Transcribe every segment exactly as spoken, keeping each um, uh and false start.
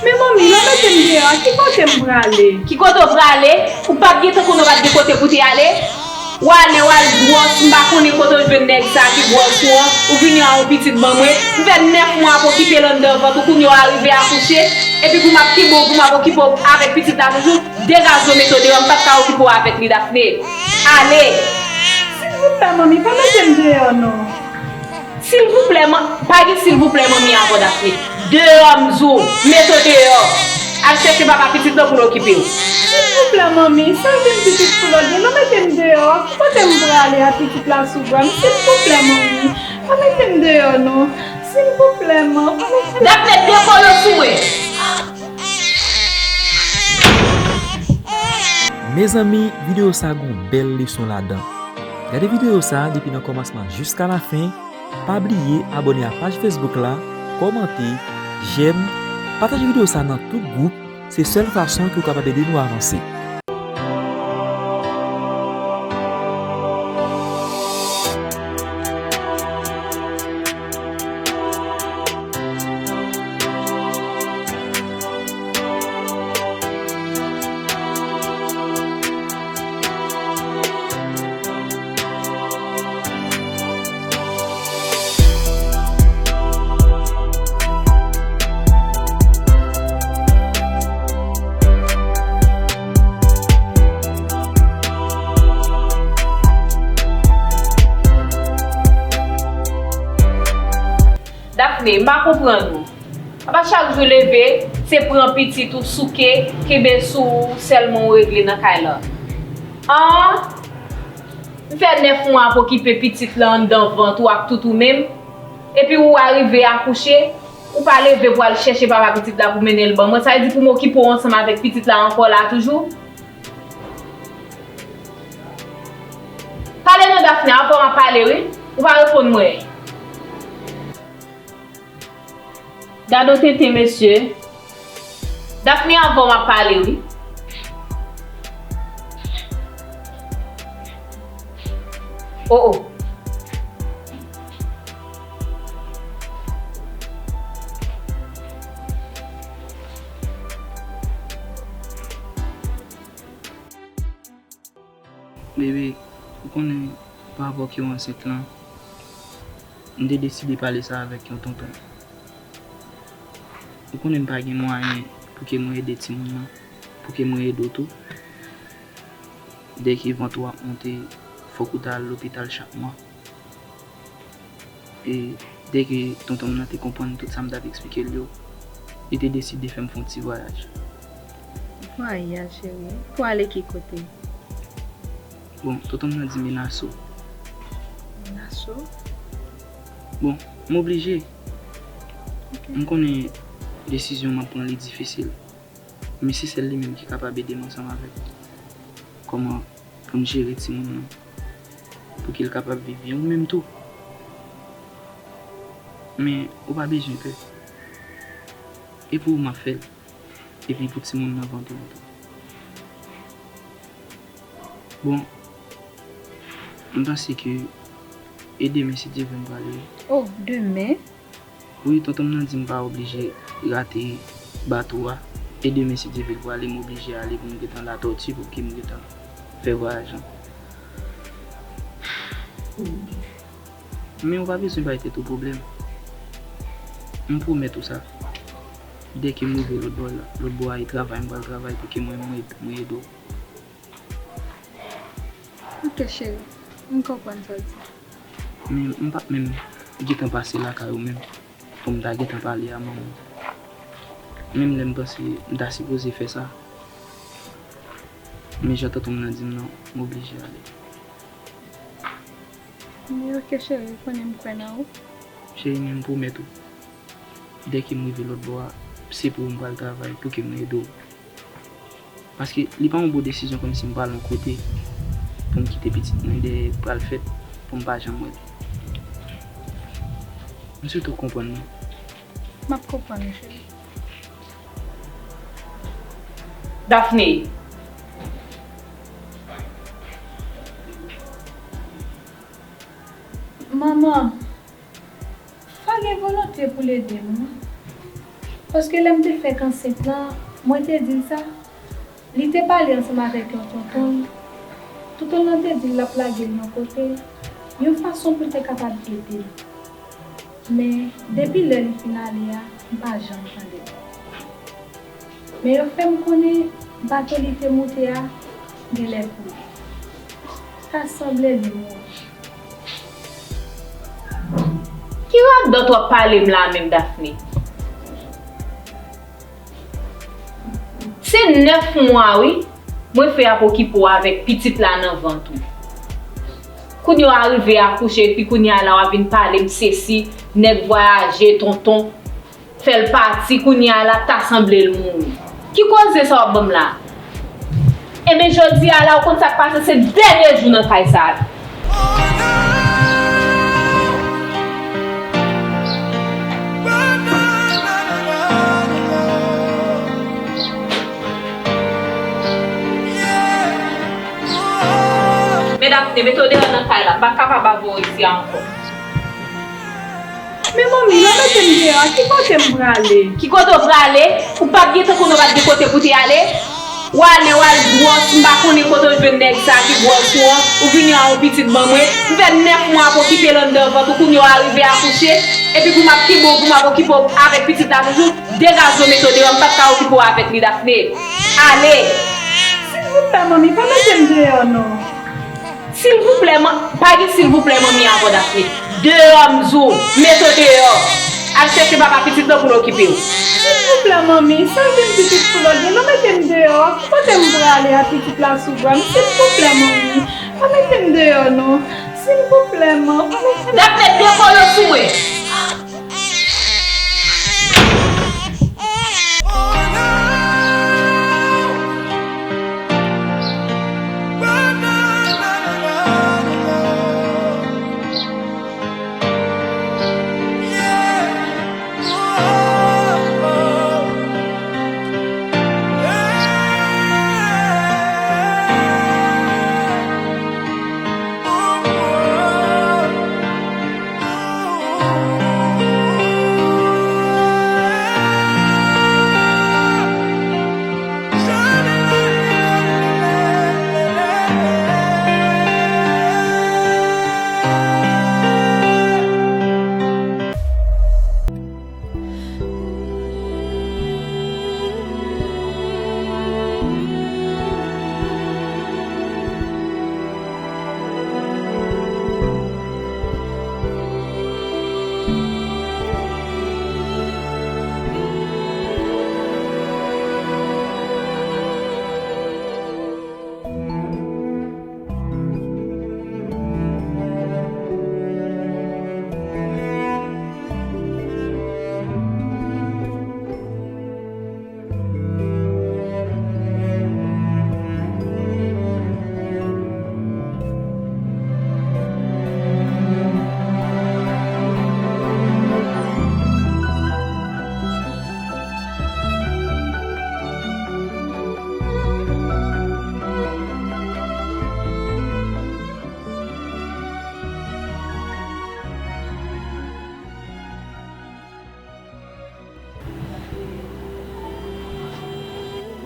Men manmi, lè w mete m deyò a, ki kote m prale? Ki kote w prale? Ou pa t gentan konnen w pa t gen kote pou te ale? W ale, w al gwòs, m pa konnen kote w jwenn nèg sa ki gwòs ou an, ou vini a yon pitit ban mwen, m fè nèf mwa ap okipe l anndan vant ou, kounye a w arive akouche, epi pou m ap kenbe w, pou m ap okipe w avèk pitit la toujou, degaje w mete w deyò, m p ap ka okipe w avèk li, Daphné. Ale! Silvouplè, manmi, pa mete m deyò, non. Silvouplè, man, pa gen silvouplè manmi ankò, Daphné. Deyò m di w, mete w deyò. Al chèche papa pitit lan pou l okipe w. Silvouplè, manmi, sèl vin pitit pou lòt, non mete m deyò. Ki kote m prale a pitit la sou bra m? Silvouplè, manmi, pa mete m deyò, non. Silvouplè, man, pa mete m Daphné, dekole sou mwen. Mezanmi, videyo sa gon bèl leson ladan. Gade videyo sa depi nan kòmansman jiska lafen. Pa bliye abòne a paj Facebook la, kòmante, jèm, pataje videyo sa nan tout gwoup. Se sèl fason ke w kapab ede nou avanse. Daphné, m pa konprann ou. Apa chak jou leve, se pran pitit ou souke, kenbe sou ou sèlman ou regle nan kay la. An, m fè nèf mwa ap okipe pitit la anndan vant ou ak tout ou menm, epi ou arive akouche, ou pa leve pou al chèche papa pitit la pou mennen l ban mwen. Sa vle di pou m okipe w ansanm avèk pitit la ankò la toujou? Pale non, Daphné, ankò m ap pale wi. Ou pa reponn mwen. Gade yon tenten, mesye. Daphné, ankò m ap pale wi. Oh, oh. Bebe, ou konnen pa rapò ke w ansent lan, m te deside pale sa avèk yon tonton. Ou konnen m pa gen mwayen pou ke mwen ede timoun nan, pou ke mwen ede w tou. Dèke vant ou ap monte, fòk ou ta al lopital chak mwa. E dèke tonton m nan te konprann tout sa m t ap eksplike l yo, li te deside fè m fè yon ti vwayaj. Vwayaj, cheri? Pou ale ki kote? Bon, tonton m nan di m e Naso. Naso? Bon, m oblije. Ok. M konnen desizyon m ap pran li difisil. Men se sèl li menm ki kapab ede m ansanm avèk kòman pou n jere timoun nan, pou ke l kapab viv byen, ou menm tou. Men, ou pa bezwen pè. E pou ou m ap fè l. Epi pou timoun nan vant ou an tou. Bon, m panse ke e demen, si Dye vle, m prale. Oh, demen? Wi, tonton m nan di m pa oblije rate bato a. E demen, si Dye vle, l prale, m oblije ale pou m gentan Latòti, pou ke m gentan fè vwayaj lan. Men ou pa bezwen bay tèt ou pwoblèm. M pwomèt ou sa. Dèke m rive lòt bò la, lòt bò a, e travay m pral travay pou ke mwen, mwen, mwen ede w. Ok, cheri. M konprann sa w di. Men m pa t menm gentan pase lakay ou menm pou m ta gentan pale a manman w. Menm lè m panse m ta sipoze fè sa, men jan tonton m nan di m nan, m oblije ale. Men ok, cheri, ou konnen m kwè nan ou. Cheri, men m pwomèt ou. Dèke m rive lòt bò a, se pou ou m pral travay, pou ke mwen ede w. Paske li pa yon bon desizyon kòmsi m pral yon kote pou m kite pitit mwen dèyè pral fèt pou m pa janm wè l. M swete w konprann mwen. M ap konprann ou, cheri. Daphné. Manman. Fa gen volonte pou l ede m, wi. Paske lè m te fèk ansent lan, mwen te di l sa. Li te pale ansanm avèk yon tonton l. Tonton l lan te di l l ap lage l yon kote, yon fason pou l te kapab ede l. Men, depi lè li fin ale a, m pa janm tande l. Men yo fè m konnen bato li te moute a genlè koule. Ta sanble li mouri. Ki radòt w ap pale m la menm, Daphné? Se nèf mwa, wi, mwen fè ap okipe w avèk pitit la nan vant ou. Kounye w a rive akouche, epi kounye a la w ap vin pale m sesi, nèg vwayaje, tonton, fè l pati, kounye a la, ta sanble l mouri. Ki koze sa w ap ban m la? Enben, jodi a la, ou konn sa k pase, se dènye jou nan kay sa a. Men Daphné, mete w deyò nan kay la, m pa kapab avè w isi a ankò. Men manmi, lè w mete m deyò a, ki kote m prale? Ki kote w prale? Ou pa t gentan konnen w pa t gen kote pou w te ale? W ale, w al gwòs, m pa konnen kote w jwenn nèg sa ki gwòs ou an, ou vini a yon pitit ban mwen. M fè nèf mwa ap okipe l anndan vant ou, kounye a w a rive akouche, epi pou m ap kenbe w, pou m ap okipe w avèk pitit la toujou, degaje w mete w deyò, m pa t ka okipe w avèk li, Daphné. Ale! Silvouplè, manmi, pa mete m deyò, non. Silvouplè, man, pa gen silvouplè manmi avè w, Daphné. Deyò, m di w, mete w deyò. Al chèche papa pitit lan pou l okipe w. Silvouplè, manmi, sèl vin pitit pou lòt jou, non, mete m deyò. Ki kote m prale a pitit la sou bra m? Silvouplè, manmi, pa mete m deyò, non. Silvouplè, man, pa mete m Daphné, dekole w sou mwen.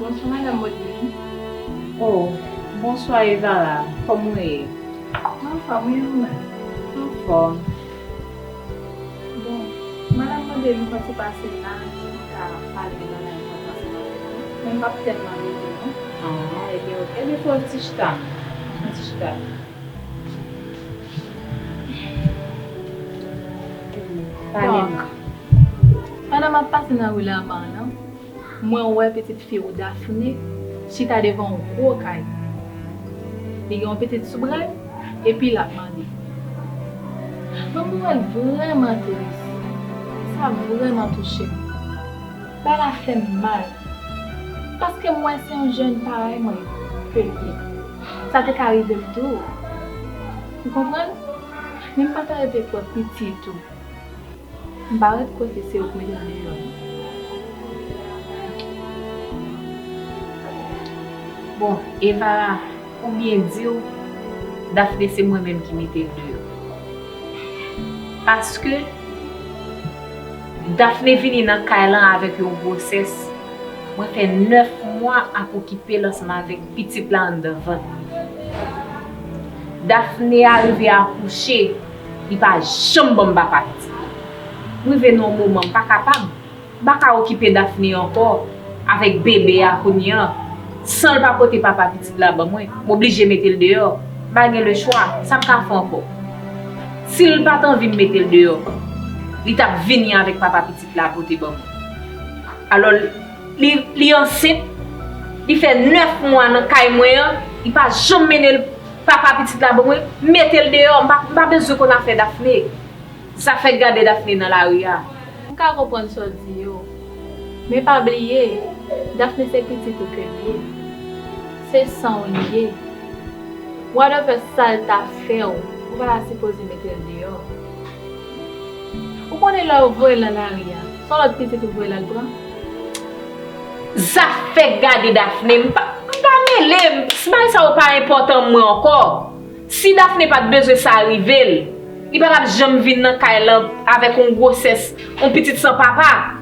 Bonswa, madanm Modeline. Oh, bonswa, Evara. Kòman w ye? Mwen anfòm, wi, ou menm? Anfòm. Bon, madanm Modeline, m panse pase la, m ka pale de bagay enpòtan ansanm avèk ou. Men m p ap tèlman rete, non. Ah, ebyen, ok. Ebyen, fè yon ti chita. Yon ti chita. Pale m. Bon, pandan m ap pase nan ri la anba an nan, mwen wè pitit fi w Daphné chita devan yon gwo kay. Li gen yon pitit sou bra l, epi l ap mande. Mwen, m wè l vrèman tris. Sa vrèman touche m. Bagay la fè m mal. Paske m wè se yon jèn parèy mwen ke l ye. Sa te ka rive m tou. Ou konprann? Men m pa ta rete kwè pitit ou. M pa ret kwè ke se ou k mete l deyò, non. Bon, Evara, pou byen di w, Daphné se mwen menm ki mete l deyò. Paske, Daphné vini nan kay lan avèk yon gwosès. Mwen fè nèf mwa ap okipe l ansanm avèk pitit la anndan vant mwen. Daphné arive akouche, li pa janm ban m papa pitit la. M rive nan yon moman m pa kapab. M pa ka okipe Daphné ankò avèk bebe a kounye a. San l pa pote papa pitit la ban mwen, m oblije mete l deyò. M pa gen lechwa, sa m ka fè ankò? Si l pa t anvi m mete l deyò, li t ap vini avèk papa pitit la pote ban mwen. Alò, li, li ansent, li fè nèf mwa nan kay mwen an, li pa janm mennen papa pitit la ban mwen, mete l deyò, m pa, m pa bezwen konn afè Daphné. Zafè gade Daphné nan lari a. M ka konprann sa w di yo. Men pa bliye, Daphné se pitit ou ke l ye. Se san w li ye. Whatever sa l ta fè w, ou pa ta sipoze mete l deyò. Ou konnen lè yo voye l nan lari a, se yon lòt pitit ou voye l al pran? Zafè gade Daphné, m pa, m pa mele, m, bagay sa yo pa enpòtan mwen ankò. Si Daphné pa t bezwen sa rive l, li pa t ap janm vin nan kay lan avèk yon gwosès, yon pitit san papa.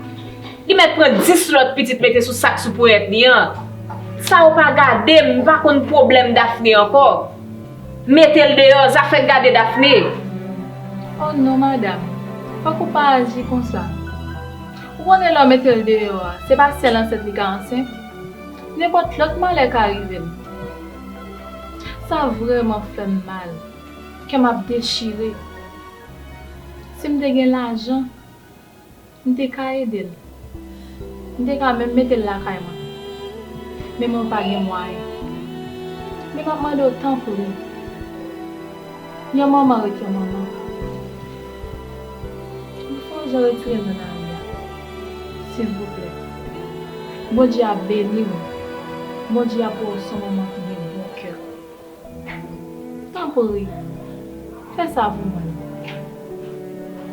Li mèt pran dis lòt pitit mete sou sak sou ponyèt li an. Sa yo pa gade m, m pa konn pwoblèm Daphné ankò. Mete l deyò, zafè gade Daphné. Oh non, madanm, fòk ou pa aji konsa. Ou konnen lè w mete l deyò a, se pa sèl ansent li ka ansent. Nenpòt lòt malè ka rive l. Sa vrèman fè m mal. Kè m ap dechire. Si m te gen lajan, m te ka ede l. M te ka menm mete l lakay mwen. Men mwen pa gen mwayen. Men m ap mande w tanpri. Yon manman ret yon manman. Ou fè yon jan retire m nan lari a. Silvouplè. Bondye ap beni w. Bondye ap wè w se yon manman ki gen bon kè. Tanpri, fè sa pou mwen.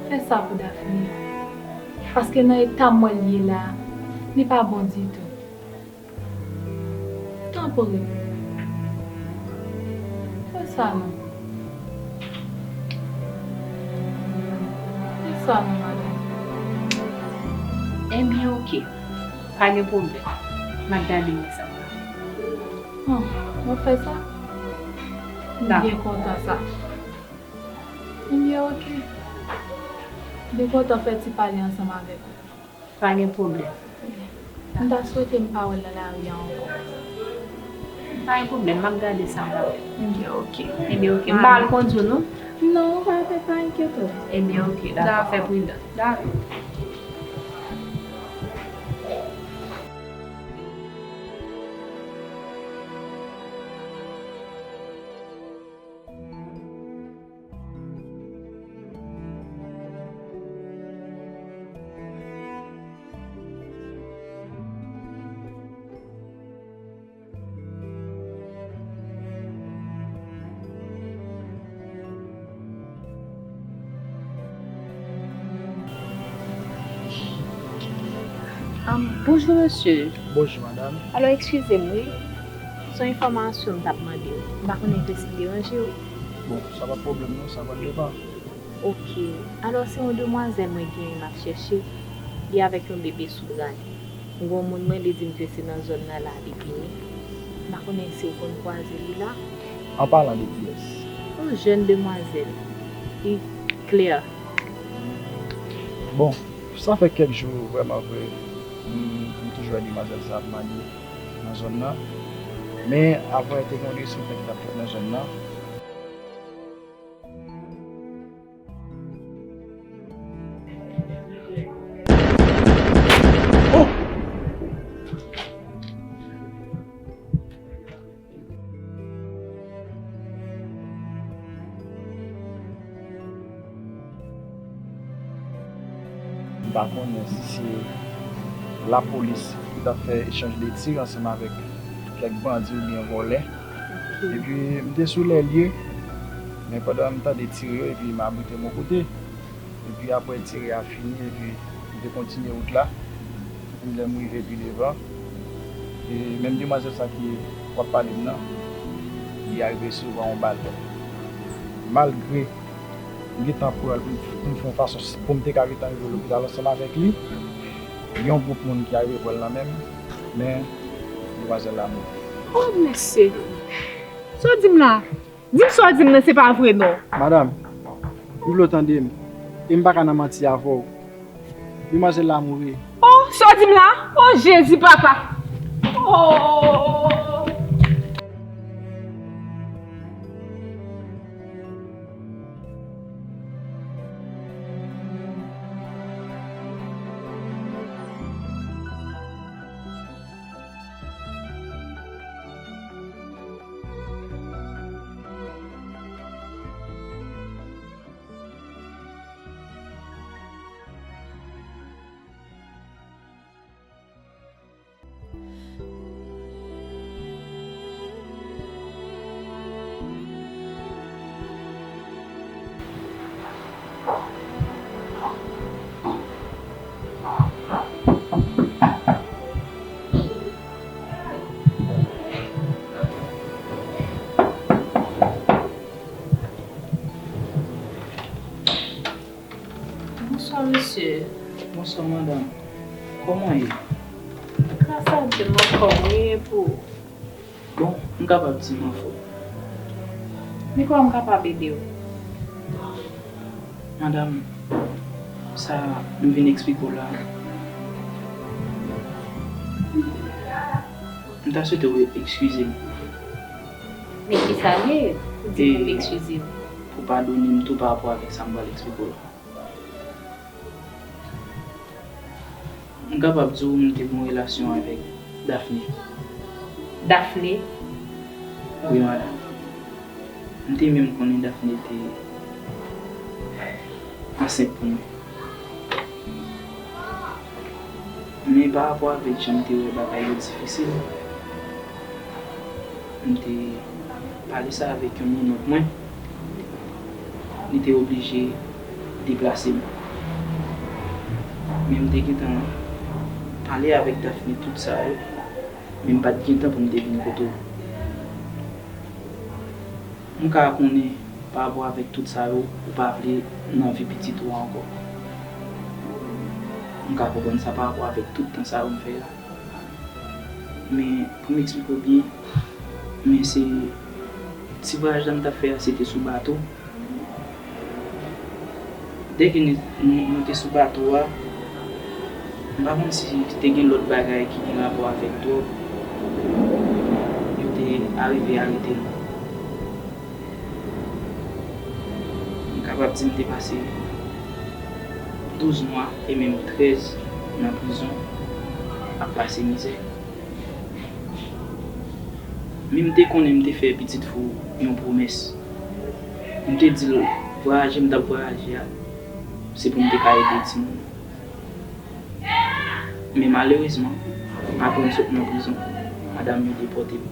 Fè sa pou Daphné. Paske nan eta m wè l ye la, li pa bon ditou. Tanpri. Fè sa non. Fè sa non, madanm. Ebyen, oke. Pa gen pwoblèm. M ap gade men sa m ka fè. Hum, mwen fè sa? M byen kontan sa. Ebyen, oke. M byen kontan fè ti pale ansanm avèk ou. Pa gen pwoblèm. M ta swete m pa wè l nan lari a ankò. Pa gen pwoblèm, m ap gade sa m ka fè. Ebyen, oke. Ebyen, oke. M pa al kondui w, non? Non, ou pa fè, pa enkyete w. Ebyen, oke, dakò, fè pridan. Dakò. Am, bonjou, mesye. Bonjou, madanm. Alò, eskize m, wi. Se yon enfòmasyon m t ap mande w. M pa konnen si m deranje w. Bon, sa pa pwoblèm, non, sa pral depann. Oke. Alò, se yon demwazèl mwen genyen m ap chèche. Li avèk yon bebe sou bra l. M gen yon moun mwen, li di m ke se nan zòn nan la li vini. M pa konnen si w konn kwaze li la. An palan de kiyès? Yon jèn demwazèl. Li klè. Bon, sa fè kèk jou vrèman vre, m, m toujou wè demwazèl sa ap mande nan zòn nan. Men, avan, te gen yon desant ki t ap fèt nan zòn nan. M pa konnen si se lapolis ki t ap fè echanj de tir ansanm avèk kèk bandi oubyen vòlè. Epi, m te sou lè lye, men pandan m tande tire yo, epi m abrite m yon kote. Epi, apre tire a fini, epi m te kontinye wout la. Epi, lè m rive pi devan, e menm demwazèl sa ki w ap pale m nan, li arive resevwa yon bal. Malgre M gentan pran l pou m, pou m fè yon fason pou m te ka gentan rive lopital ansanm avèk li. Yon gwoup moun ki arive pran l nan men m, men demwazèl la mouri. Oh, mesye! Sa w di m la? Di m sa w di m nan se pa vre non. Madanm, m vle w tande m, e m pa ka nan manti avè w. Demwazèl la mouri. Oh, sa w di m la? Oh, Jezi, papa! Oh! Bonswa mesye. Bonswa madanm. Kòman w ye? Gras a Dye m anfòm wi, e pou ou? Bon, m kapab di m anfòm. Men kòman m kapab ede w? Madanm, sa m vin eksplike w la, m ta swete w eskize m. Men kisa l ye? Ou di pou m eskize w? Pou w padone m tou pa rapò avèk sa m pral eksplike w la. M kapab di w m te gen yon relasyon avèk Daphné. Daphné? Wi madanm. M te menm konnen Daphné te ansent pou mwen. Men pa rapò avèk jan m te wè bagay yo difisil, m te pale sa avèk yon nonòt mwen, li te oblije deplase m. Men m te gentan pale avèk Daphné tout sa yo, men m pa t gen tan pou m te vin kote w. M ka konnen pa rapò avèk tout sa yo, ou pa vle nan vi pitit ou a ankò. M ka konprann sa pa rapò avèk tout tan sa yo m fè a. Men pou m eksplike w byen, men se ti vwayaj la m t ap fè a se te sou bato. Dèke nou, nou, nou te sou bato a, m pa konn si te gen lòt bagay ki gen rapò avèk dwòg, yo te arive arete nou. M kapab di m te pase douz mwa e menm trèz nan prizon ap pase mizè. Men m te konnen m te fè pitit fi w yon pwomès. M te di l vwayaje m t ap vwayaje a, se pou m te ka ede timoun. Men malerezman, apre m sot nan prizon, madanm yo depòte m.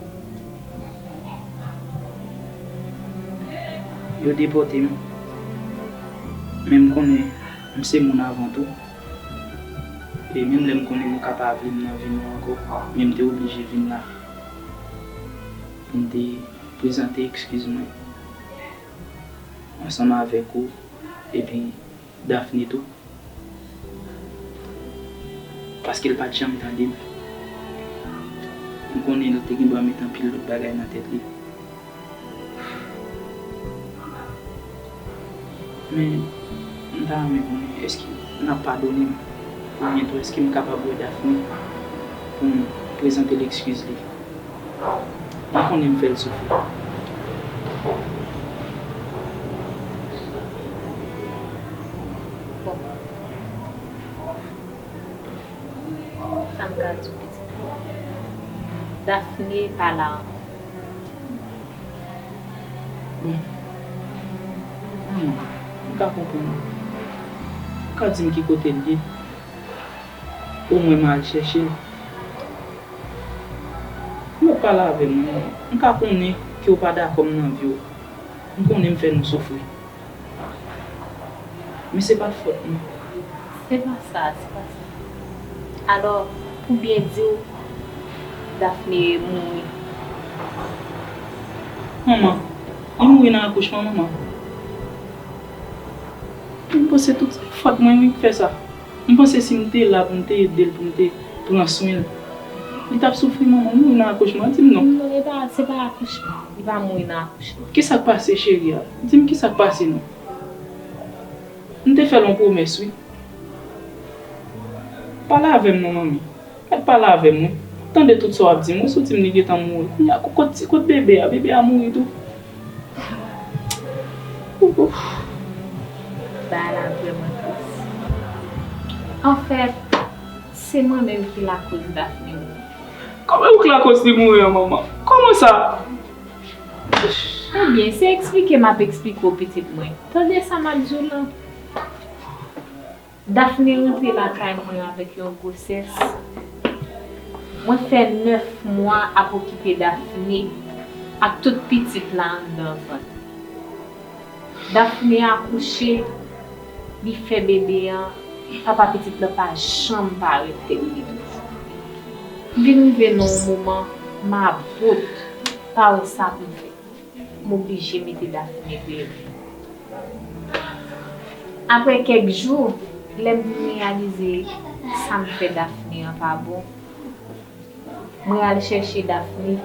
Yo depòte m, men m konnen m se moun avan tou. E menm lè m konnen nou ka pa vle m nan vi nou ankò, men m te oblije vin la pou m te prezante eskiz mwen ansanm avèk ou epi Daphné tou. Paske l pa t janm tande m. M konnen l te gen dwa met anpil lòt bagay nan tèt li. Men, m ta renmen konnen èske n ap padone m, oubyen tou èske m kapab wè Daphné pou m prezante l eskiz li. M konnen m fè l soufri. Bon. Sa m ka di w pitit mwen. Daphné pa la ankò. Bon. Manman, m ka konprann ou. Ou ka di m ki kote l ye? Omwen m al chèche l. Ou mèt pale avè m, manman. M ka konnen ke w pa dakò m nan vi w. M konnen m fè nou soufri. Men se pa t fòt mwen. Se pa sa, se pa sa. Alò, pou byen di w, Daphné mouri. Manman, li mouri nan akouchman, manman? M panse tout se fòt mwen wi k fè sa. M panse si m te la pou m te ede l, pou m te pran swen l, li t ap soufri. Manman mouri nan akouchman, di m non. Non, e pa, se pa akouchman. Li pa mouri nan akouchman. Kisa k pase, cheri a? Di m kisa k pase non. M te fè l yon pwomès wi. Pale avè m non, manmi. Mèt pale avè m wi. Tande tout sa w ap di m wi, si w di m li gentan mouri. Kounye a, kot, kot bebe a? Bebe a mouri tou. Bagay la vrèman tris. Anfèt, se mwen menm ki lakoz Daphné mouri. Kòman ou k lakoz li mouri an, manman? Kòman sa? Ebyen, se eksplike m ap eksplike w, pitit mwen. Tande sa m ap di w lan. Daphné rantre lakay mwen avèk yon gwosès. Mwen fè nèf mwa ap okipe Daphné ak tout pitit la anndan vant. Daphné akouche, li fè bebe a, papa pitit la pa janm parèt tèt li toujou. M vin rive nan yon moman, m about, pa wè sa pou m fè. M oblije mete Daphné deyò. Apre kèk jou, lè m vin reyalize sa m fè Daphné an pa bon, mwen al chèche Daphné.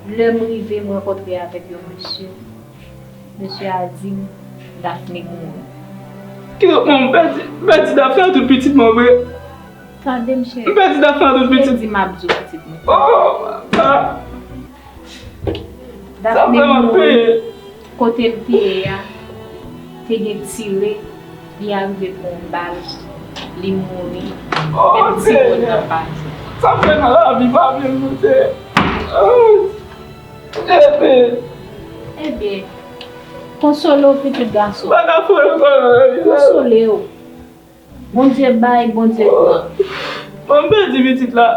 Lè m rive, m rankontre avèk yon mesye. Mesye a di m Daphné mouri. Kidonk, mwen, m pèdi, m pèdi Daphné ak tout pitit mwen vre. Tande m, cheri. M pèdi Daphné ak tout pitit. Pèdi m ap di w, pitit mwen. Oh, ah. Daphné mouri. Kote l te ye a, te gen tire, li arive pran yon bal, li mouri. Menm ti moun nan pa di. Sa fè nan lavi pa byen monte. Ebyen, konsole w, pitit gason. Konsole w. Bondye bay, Bondye pran. Bon, m pèdi pitit la.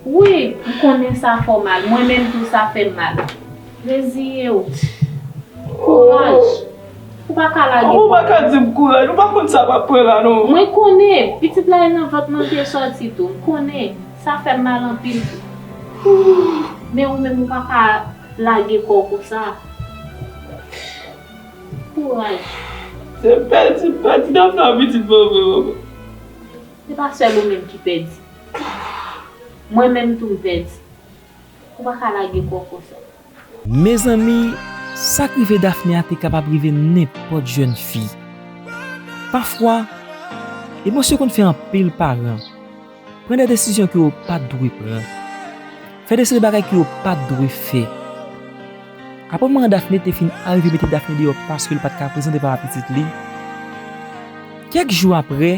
Wi, m konnen sa fè w mal. Mwen menm tou, sa fè m mal. Reziye w. Kouraj. Ou pa ka lage kò w. Ou pa ka di m kouraj. Ou pa konn sa m ap pran la, non. Mwen konnen. Pitit la e nan vant mwen l te sòti tou. M konnen. Sa fè m mal anpil tou. Men ou menm, ou pa ka lage kò w konsa. Kouraj. Se pèdi, pèdi Daphné pitit mwen vre, manman. Se pa sèl ou menm ki pèdi. Mwen menm tou m pèdi. Ou pa ka lage kò w konsa. Mezanmi, sa k rive Daphné a te kapab rive nenpòt jèn fi. Pafwa, emosyon konn fè anpil paran pran de desizyon ke yo pa t dwe pran, fè de seri bagay ke yo pa t dwe fè. Apre manman Daphné te fin arive mete Daphné deyò paske l pa t ka prezante papa pitit li, kèk jou apre,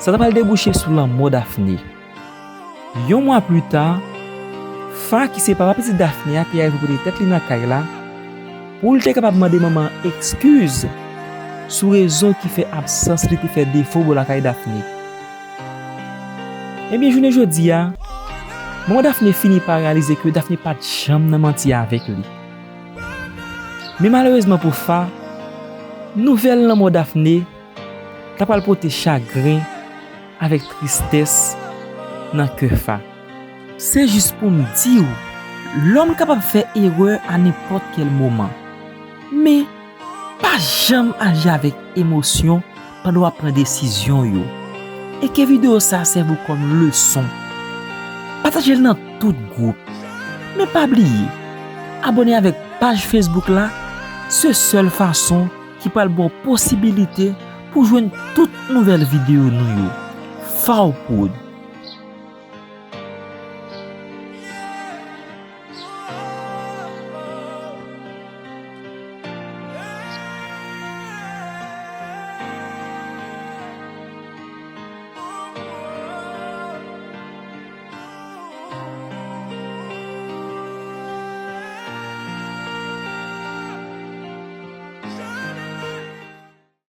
sa ta pral debouche sou lanmò Daphné. Yon mwa pli ta, Fa, ki se papa pitit Daphné a, te arive pote tèt li nan kay la pou l te kapab mande manman an ekskiz sou rezon ki fè absans li te fè defo bò lakay Daphné. Ebyen, jounen jodi a, manman Daphné fini pa reyalize ke Daphné pa t janm nan manti avèk li. Men malerezman pou Fa, nouvèl lanmò Daphné ta pral pote chagren avèk tristès nan kè Fa. Se jis pou m di w, lòm kapab fè erè a nenpòt kèl moman. Men, pa janm aji avèk emosyon pandan w ap pran desizyon yo. E ke videyo sa a sèvi w kòm leson. Pataje l nan tout gwoup. Men pa bliye, abòne avèk paj Facebook la, se sèl fason ki pral ba w posibilite pou jwenn tout nouvèl videyo nou yo. Fawpwood.